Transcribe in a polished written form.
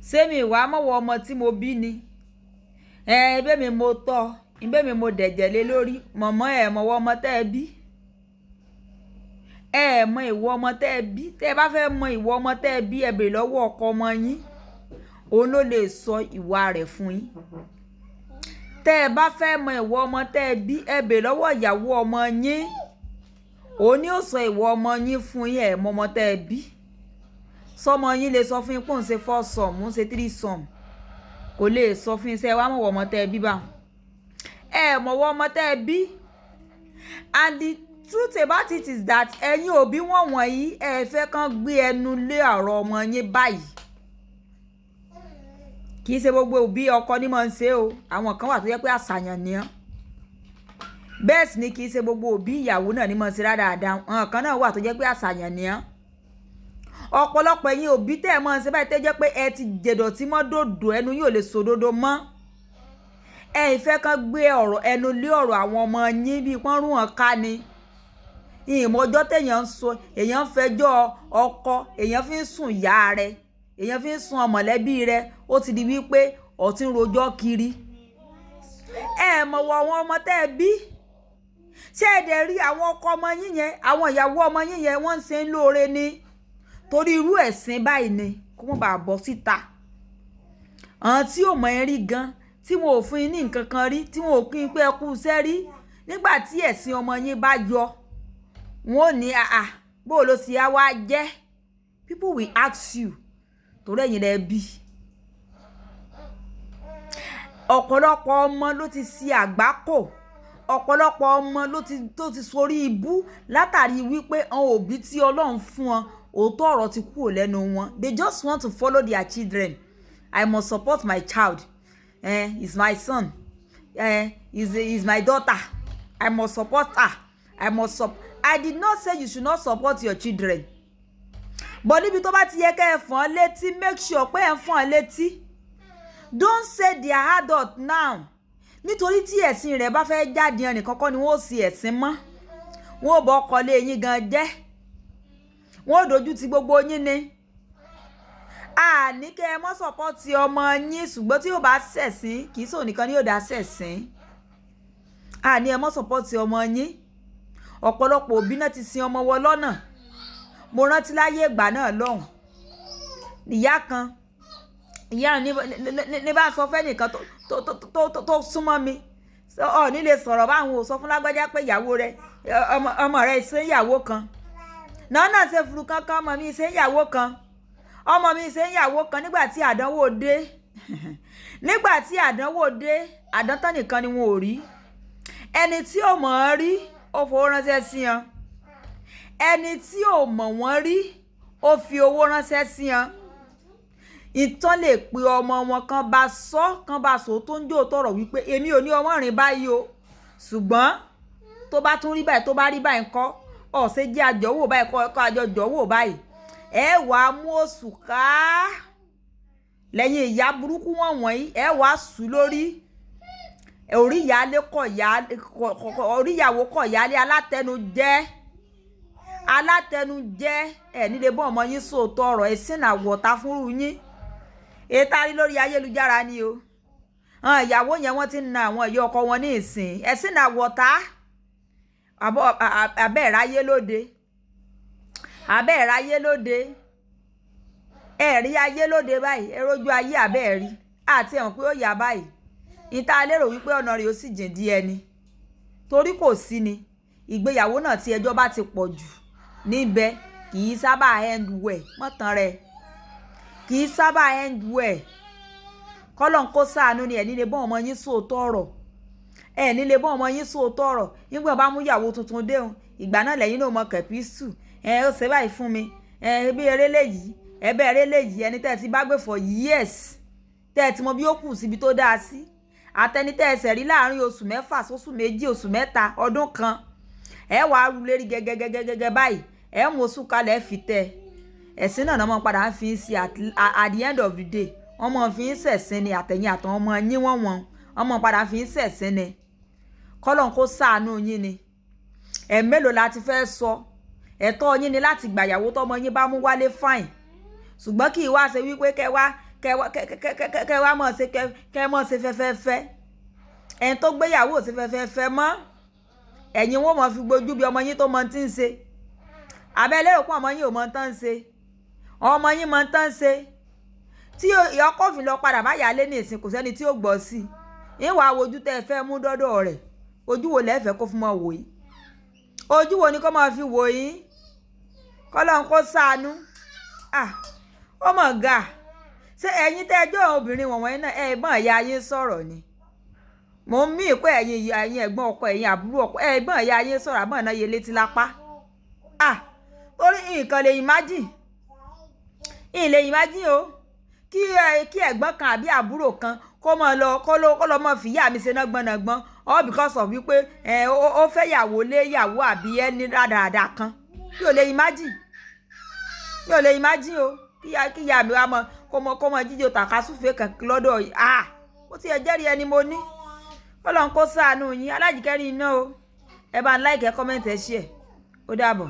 Ṣé mi wàá mọ̀wọ́ ọmọ tí mo bí ni? Ẹ ẹbẹ́ mi mo tọ́, ẹbẹ́ mi mo dẹ̀jẹ̀ lé lórí. Mọ̀mọ́ ẹ̀ mọ̀wọ́ ọmọ tẹ́ ẹ bí. Ẹ mọ ìwọ ọmọ tẹ́ ẹ bí. Tẹ́ ẹ bá fẹ́ mọ ìwọ ọmọ tẹ́ ẹ bí, ẹ bèrè lọ́wọ́ ọkọ ọmọ yín. Òun ló lè sọ ìwà rẹ̀ fún yín. Tẹ́ ẹ bá fẹ́ mọ ìwọ ọmọ tẹ́ ẹ bí, ẹ bèrè lọ́wọ́ ìyàwó ọmọ yín. Òun ni ó sọ ìwọ ọmọ yín fún yín. Ẹ mọ ọmọ tẹ́ ẹ bí. Sọmọ yín lè sọ fún yín pé òun ṣe foursome, òun ṣe threesome. Kò lè sọ fún yín. Ṣé ẹ wá mọ̀wọ́ ọmọ tẹ́ ẹ bí bá? Ẹ mọ̀wọ́ ọmọ tẹ́ ẹ bí. And the truth about it is that ẹ̀yin òbí wọ̀n wọ̀nyí, ẹ fẹ́ kán gbé ẹnu lé ọ̀rọ̀ ọmọ yín báyìí. Kì í ṣe gbogbo òbí ọkọ ní máa ń ṣe o. Àwọn kan wà tó jẹ́ pé àṣàyàn ni wọ́n. Bẹ́ẹ̀ sì ni kì í ṣe gbogbo òbí ìyàwó náà ní máa ń ṣe rádaràda. Àwọn kan náà wà tó jẹ́ pé àṣàyàn ni wọ́n. Ọ̀pọ̀lọpọ̀ ẹ̀yin òbí tẹ́ ẹ máa ń ṣe báyìí, tẹ́ jẹ́ pé ẹ ti jẹ̀dọ̀tí mọ́ dòdò, ẹnu yóò lè sòdodo mọ́. Ẹ ì fẹ́ kán gbé ọ̀rọ̀ ẹnu lé ọ̀rọ̀ àwọn ọmọ yín bíi pọ́n rún wọn ká ni. Ìmọ̀ ọjọ́ tẹ̀yàn ń sọ, èèyàn ń fẹjọ́ ọkọ, èèyàn fi ń sùn ìyá rẹ̀, èèyàn fi ń sun mọ̀lẹ́bí rẹ̀, ó ti di wípé ó ti ń rojọ́ kiri. Ẹ mọ̀wọ́ àwọn ọmọ tẹ́ ẹ bí. Ṣé ẹ dẹ̀ rí àwọn ọkọ ọmọ yín yẹn, àwọn ìyàwó ọmọ yín yẹn, wọ́n ń ṣe ń lóore ni? Torí irú ẹ̀sìn báyìí ni kó má bàa bọ́ síta. Àwọn tí ò mọ̀ ẹ́ rí gan, tí wọn ò fún yín ní nǹkan kan rí, tí wọn ò kí ń pé ẹ kú iṣẹ́ rí, nígbà tí ẹ̀sìn ọmọ yín bá yọ, wọn ò ní, "Àà, bó ló ṣe á wá jẹ́?" People will ask you, torí ẹ̀yin lẹ bí. Ọ̀pọ̀lọpọ̀ ọmọ ló ti ṣe àgbákò. Ọ̀pọ̀lọpọ̀ ọmọ ló ti tó ti sorí ibú látàrí wípé àwọn òbí tí Ọlọ́run fún wọn, òótọ́ ọ̀rọ̀ ti kúrò lẹ́nu wọn. They just want to follow their children. "I must support my child. He's my son. He's my daughter. I must support her. I must sup." I did not say you should not support your children, but níbi tó bá ti yẹ kẹ́ ẹ fọ́n létí, make sure pé ẹ ń fọ́n létí. Don't say they are adult now. Nítorí tí ẹ̀sìn rẹ̀ bá fẹ́ jáde, ẹnìkan kọ́ ni wọ́n ó sì ẹ̀sìn mọ́. Wọ́n ò bọ́ ọkọ lé yín gan jẹ́, wọ́n ò dojú ti gbogbo yín ni. Àní kẹ́ ẹ mọ́ support ọmọ yín, ṣùgbọ́n tí yóò bá ṣẹ̀sín, kì í sòun nìkan ni yóò dá ṣẹ̀sín. Àní ẹ mọ́ support ọmọ yín. Ọ̀pọ̀lọpọ̀ òbí náà ti sin ọmọ wọn lọ́nà. Mo rántí láyé ìgbà náà lọ́hùn, ìyá kan, ìyá ní bá sọ fẹ́nìkan tó súnmọ́ mi, ọ ní lè sọ̀rọ̀ báwọn ò sọ fún lágbájá pé ìyàwó rẹ, ọmọ rẹ ṣe ń yàwó kan náà náà ṣe furu kankan. Ọmọ mi ṣe ń yàwó kan, ọmọ mi ṣe ń yàwó kan. Nígbà tí àdánwò dé, nígbà tí àdánwò dé, àdántán nìkan ni wọn ò rí. Ẹni tí ò mọ̀ ọ́n rí, ó fowó ránṣẹ́ sí wọn. Ẹni tí ò mọ̀ wọ́n rí, ó fi owó ránṣẹ́ sí wọn. Ìtàn lè pe ọmọ wọn kan bá sọ, kan bá sọ tó ń jó tọrọ wípé èmi ò ní ọmọ rìn báyìí o, ṣùgbọ́n tó bá tún rí báyìí, tó bá rí báyìí ńkọ́? Ọ̀sẹ̀ jẹ́ àjọwò báyìí, kọ́ àjọ jọ̀wọ́ báyìí. Ẹ wàá mú oṣù ká lẹ́yìn ìyá burúkú wọ̀n wọ̀nyí, ẹ wàá sùn lórí orí ìyáálé kọ̀ ìyá, orí ìyàwó kọ̀ ìyáálé. Alátẹnujẹ, alátẹnujẹ. Ẹ nílé bọ́ ọmọ yín sòótọ́ ọ̀rọ̀. Ẹ̀sìn àwọ̀ta fúnrú yín. Ètò àrí lórí ayélujára ni o. Àwọn ìyàwó yẹn, wọ́n ti ń na àwọn ìyá ọkọ wọn ní ìsìn. Ẹ̀sìn àwọ̀ta abẹ́ ìráyé lóde, abẹ́ ìráyé lóde, ẹ̀rí ayé lóde báyìí. Ẹ rójú ayé abẹ́ ẹ̀rí àti ẹ̀wọ̀n pé ó yá báyìí. Ìta lérò wípé ọ̀nà rẹ̀ ó sì jìn díẹ̀ ni, torí kò sí ni ìgbéyàwó náà tí ẹjọ́ bá ti pọ̀ jù níbẹ̀, kì í sábà end well. Mọ́tàn rẹ̀ kì í sábà end well. Kọ́lọ́n kó ṣàánú ni. Ẹ̀ nílé bọ́ ọmọ yín sóòótọ́ ọ̀rọ̀, ẹ̀ nílé bọ́ ọmọ yín sóòótọ́ ọ̀rọ̀. Nígbà bá mú ìyàwó tuntun dé òun, ìgbà náà lẹ́yìn náà mọ kẹ̀písù. Ẹ̀ ó ṣe báyìí fún mi, ẹ̀ bí eré léyìí, ẹ̀ bẹ́ẹ̀ eré léyìí. Ẹni tẹ́ ẹ ti bá gbé for years, tẹ́ ẹ ti mọ bí ó kù síbi tó dáa sí, àtẹni tẹ́ ẹ ṣẹ̀ rí láàrin oṣù 6 sóṣù 2, oṣù 3, ọdún kan, ẹ wàá ru lérí gẹ́gẹ́gẹ́gẹ́gẹ́ báyìí. Ẹ mú oṣù kalẹ̀ fi tẹ ẹ̀sìn náà náà padà ń fi ń ṣe. At the end of the day, wọ́n mọ̀ fi ń ṣẹ̀sìn ni. Àtẹ̀yìn àtàwọn ọmọ yín wọ́n wọ́n mọ̀ padà fi ń ṣẹ̀sìn ni. Kọ́lọ́n kó ṣàánú yín ni. Ẹ̀ mélòó la ti fẹ́ sọ? Ẹ̀tọ́ yín ni láti gbàyàwó tọmọ yín bá mú wálé, fine, ṣùgbọ́n kì í wá ṣe wípé kẹ wá Kẹ wá mọ̀ ṣe, kẹ mọ̀ ṣe fẹ́fẹ́fẹ́. Ẹni tó gbéyàwó ṣe fẹ́fẹ́fẹ́ mọ́, ẹ̀yin wọn mọ̀ fi gbójú bí ọmọ yín tó mọ tí ń ṣe. Àbẹ́ lérò pé ọmọ yín ò mọ tán ń ṣe? Ọmọ yín mọ tán ń ṣe. Tí ọkọ fi lọ padà bá yálé ní ìsìn, kò sẹ́ni tí ó gbọ́ sí i. Ìwà wojú tẹ́ ẹ fẹ́ mú dọ́dọ̀ rẹ̀, ojú wo lẹ́ẹ̀fẹ́ kó fún mọ́ wò yín? Ojú wo ni kó máa fi wò yín? Kọ́lọ́n kó ṣàánú. Ah, ó mọ̀ ga. Ṣé ẹ̀yin tẹ́ ẹjọ́ obìnrin wọ̀nyí náà, ẹ bọ́n ìyá yín sọ̀rọ̀ ni? Mò ń mí pé ẹ̀yin ẹ̀gbọ́n ọkọ, ẹ̀yin àbúrò ọkọ, ẹ bọ́n ìyá yín sọ̀rọ̀ àbọ̀n náà yẹ létí lápá. Ah, torí nǹkan lè imagine. Ìn lè imagine o. Kí ẹ̀gbọ́n kan àbí àbúrò kan kó mọ lọ, kó lọ mọ fi ìyá mi ṣe nágbọ́nàgbọ́n, all because of wípé ẹ ó fẹ́ yàwó lé yàwó àbí ẹni rádaràda kan. Mi ò lè imagine. Mi ò lè imagine o. Kí ìyá mi wá mọ kó mọ jíjó tàkasúfèé kan lọ́dọ̀ yìí. Ah, ó ti ẹ jẹ́rìí ẹni mo ní. Ọlọ́run kó ṣàánú yín. Alájíkẹ́rin iná o. Ẹ bá ń like, ẹ comment, ẹ share. Ó dàbọ̀.